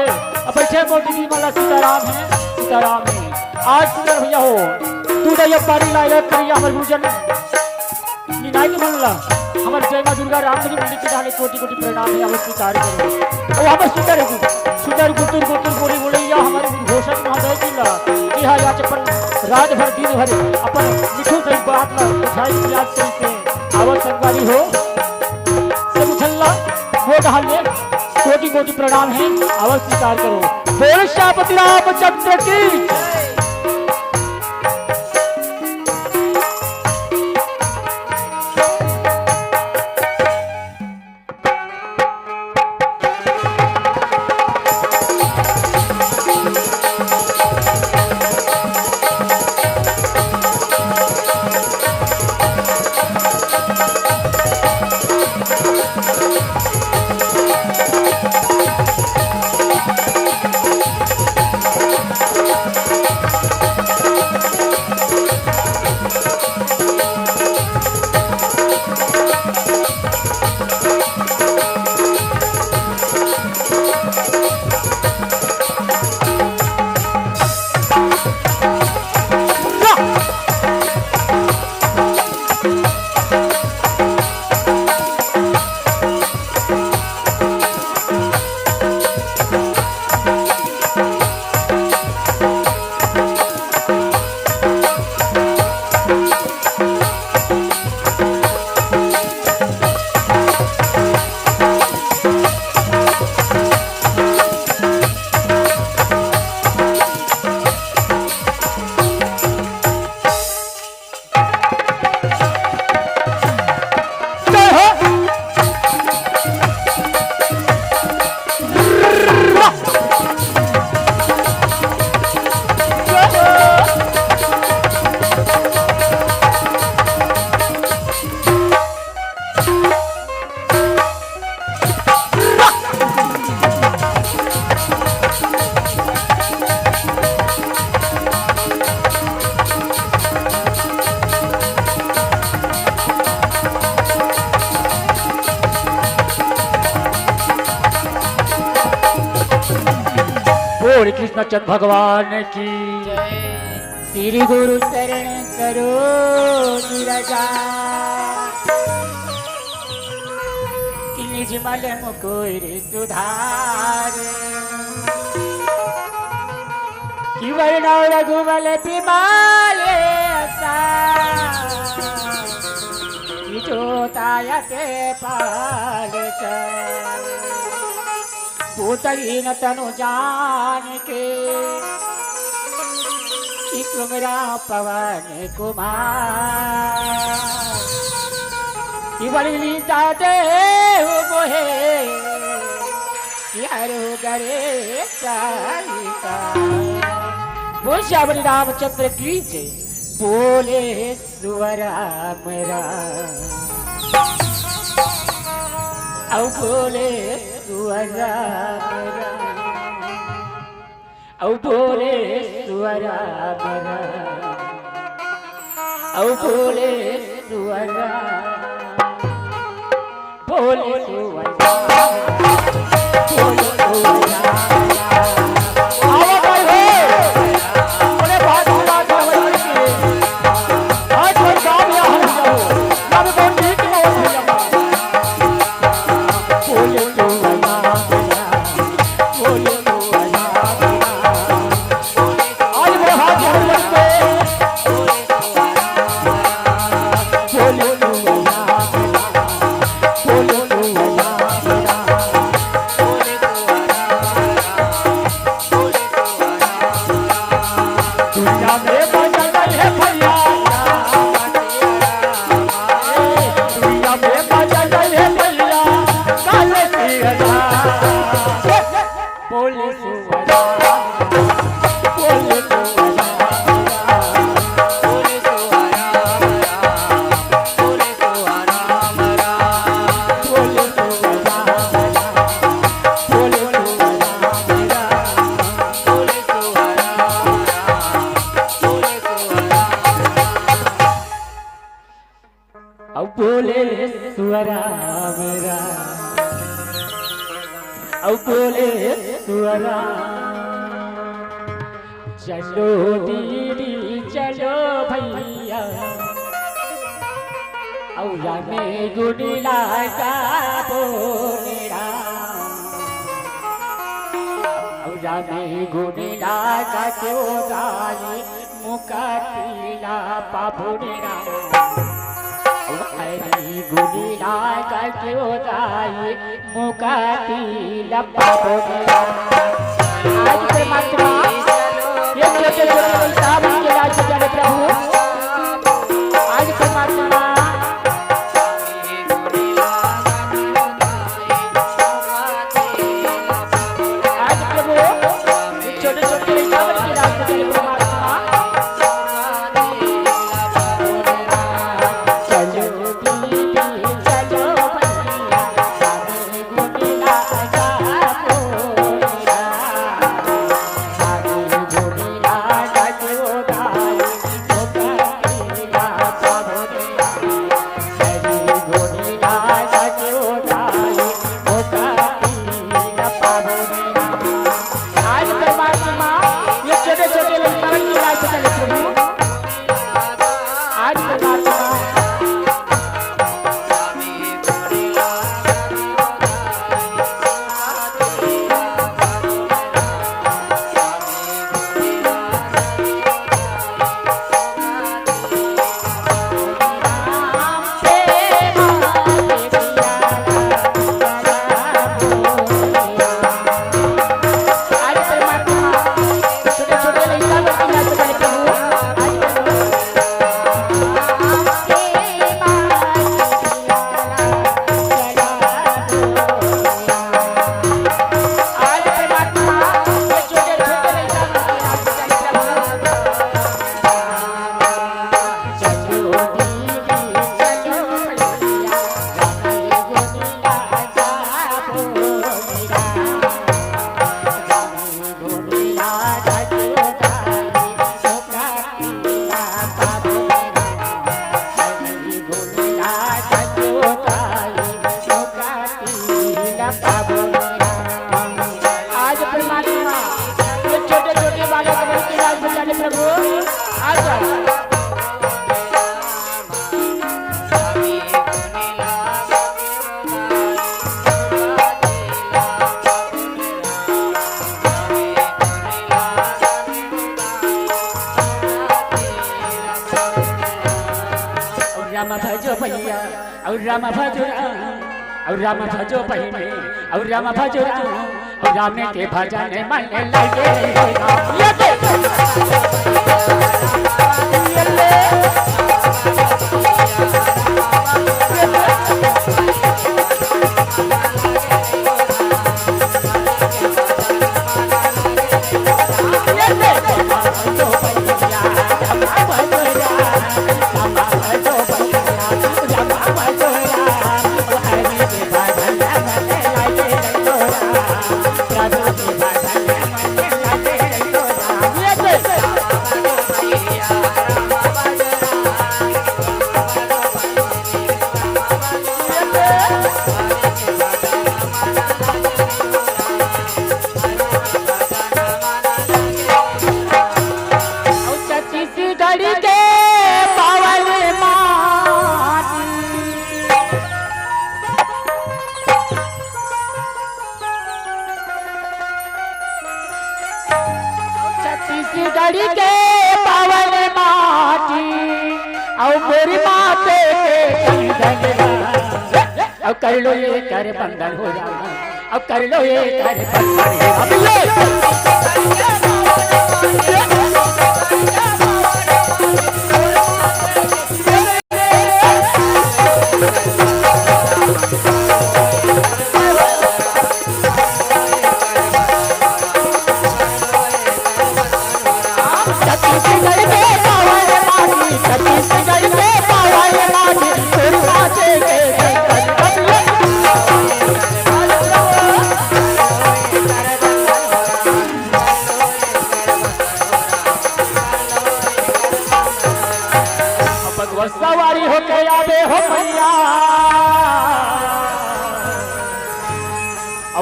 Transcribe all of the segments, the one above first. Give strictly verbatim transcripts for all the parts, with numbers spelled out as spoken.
अब बइठे मोर दीदी मन ला सीताराम हे, सीताराम हे। आज सुंदर भैया हो, तू दइया पारी लाए ला करिया हमर गुरुजन निनाई के मन ला, हमर जय माँ दुर्गा रामधनी मंदिर के डाले कोटि कोटि प्रणाम हे, अवश्य स्वीकार करो। ओ हमर सुंदर, सुंदर गुतुर गुतुर बोली बोलैया हमर उद्घोषक महोदय जी ला, जी हाँ, आज अपन रात भर दिन भर अपन मिठू से बात ला उठाई याद करके आवत संगवारी हो। सब उछल्ला, वो डहाले, कोटि कोटि प्रणाम हे, अवश्य स्वीकार करो। बोल सियापति रामचंद्र की। बोल कृष्णचंद भगवान की। श्री गुरु शरण करो निरजा, कि निज मल मुकुर सुधार। कि वरण रघुमल बिमल यसा, कि जोतायत पाल कर। भूतहीन तनु जान के, कि तुम राम पवन कुमार। कि बलि लीजा देहु मोहे, कि हरहु गरे कालिका। बोल सियावर रामचंद्र की जय। बोले सुअर राम राम। अउ बोले सुअर राम राम। अउ बोले सुअर राम राम। अउ बोले सुअर राम। बोले सुअर राम। बोले सुअर राम। आवा भाई हो। अपने बात की बात समझ लीजिए। आज कोई काम यहाँ हो जाओ। ना भी कोई ठीक ना हो भैया। बोले सुअर राम। बोले सुअर राम। आज वो हाथ जोड़ के बोले तो भैया, बोले तो भैया, अउ बोले सुअरा, चलो दीदी चलो भैया, अउ रामे गुनी लागा बोले राम, अउ रामे गुनी लागा क्यों गाई मुक्ति ला पाबो रे राम। हरि गुनी लागा क्यों गाई मुक्ति ला पाबो रे राम। आज परमात्मा ये छोटे छोटे लइका मन के लाज बचा ले प्रभु। आज परमात्मा आज प्रभु, ये छोटे छोटे लइका मन के लाज बचा ले परमात्मा। चलो दीदी, चलो भैया, आज परमात्मा ये छोटे छोटे लइका मन के लाज बचा ले प्रभु। आज परमात्मा आज परमात्मा ये छोटे छोटे बालक मन के लाज बचा ले प्रभु। आज राम भजो भैया, अउ राम भजो राम, अउ राम भजो बहिनी, अउ राम भजो राम, अउ राम के भजन मन लगे हो राम। ये दे। ये ले। छत्तीसगढ़ के पावन माटी। छत्तीसगढ़ के पावन माटी, अउ मोरी माते के चंदन, अउ कर लो ये कर बंदन हो राम, अउ कर लो ये कर बंदन हो राम।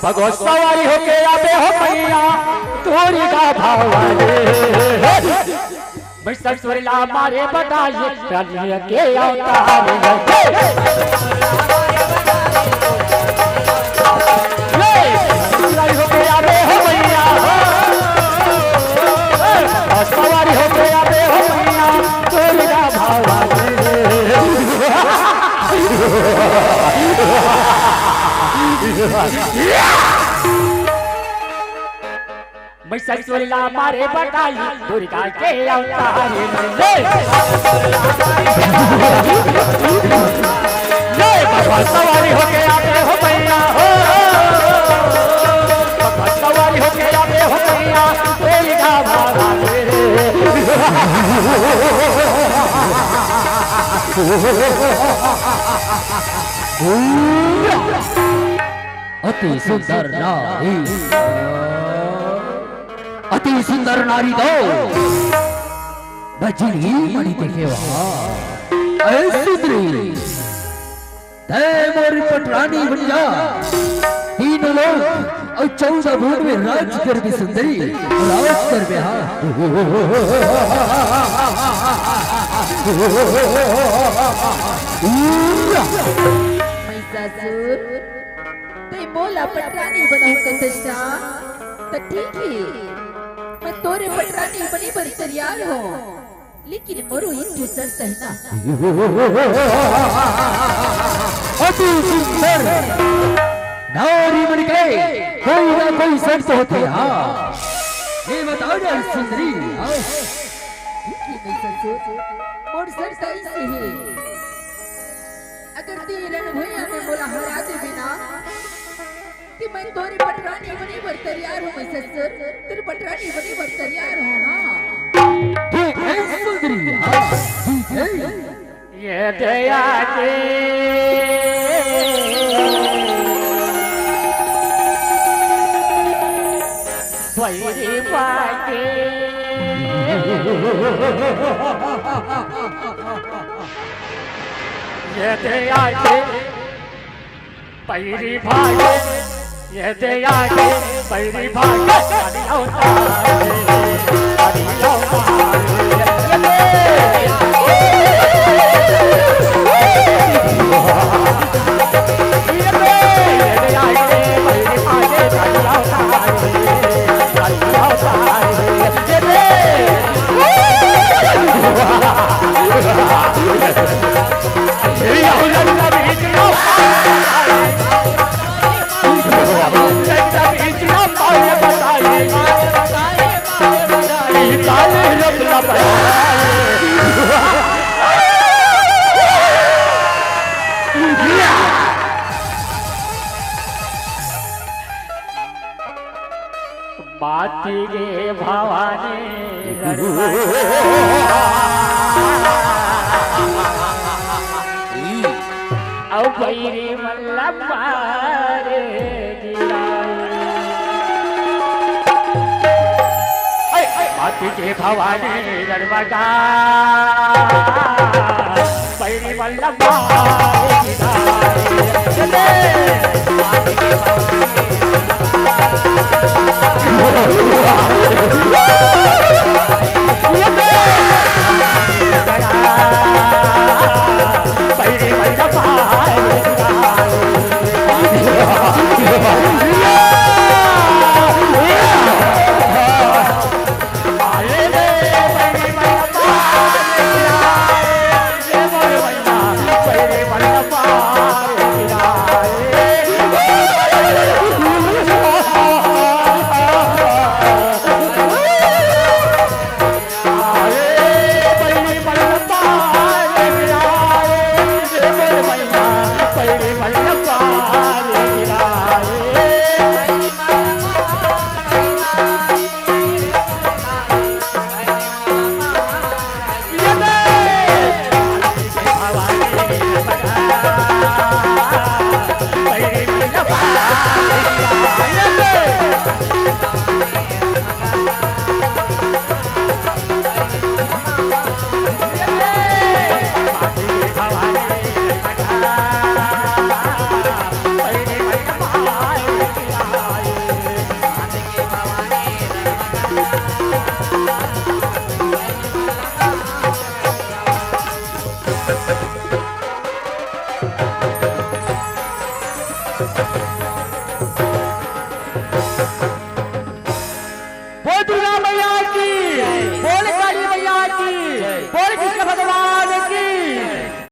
भगवत सवारी होके आबे हो मैया, तोरी का भावा रे। मैं ससुर ला मारे बताइए, रानी के अवतार रे। ये ससुर होके आबे हो मैया, भगवत सवारी होके आबे हो मैया, तोरी का भावा रे। मैं ससुर ला मारे बताई, दुर्गा के अवतार रे। ये भगवान सवारी होके आबे हो मैया हो, भगवान सवारी होके आबे हो मैया, दुर्गा भावा रे। अति सुंदर नारी, अति सुंदर नारी तो मैं जिंदगी म नइ देखे हँव। अरे सुंदरी, तैं मोर पटरानी बन जा। तीनों लोक अउ चौदह भुवन में राज करबे सुंदरी, राज करबे, हाँ। मैं ससुर, तैं मोला पटरानी बनाहूँ कथस ना, त ठीक हे, मैं तोरे पटरानी बने बर तैयार हँव, लेकिन मोरो एक ठो शर्त हे ना। अति सुंदर नारी मन के कोई ना कोई शर्त होथे, हाँ। ये बताओ ना सुंदरी, हाँ। ठीक हे, मैं ससुर, मोर शर्त अइसे हे, अगर तैं रण भुइयाँ में मोला हरा देबे ना, कि मैं तोरे पटरानी बने बर तैयार हँव, मैं ससुर, तोरे पटरानी बने बर तैयार हँव, हाँ। ठीक हे सुंदरी, हाँ, ठीक हे। ये दया के भैरी बाके। ये दया के पैरी भागे, ये दे आगे, पैरी भागे, हरियो तारे, हरियो तारे। माती गे भवानी गरबा। अउ बइरी मन ला मारे गिरा। ऐ, ऐ, माती गे भवानी गरबा। बइरी मन ला मारे गिरा।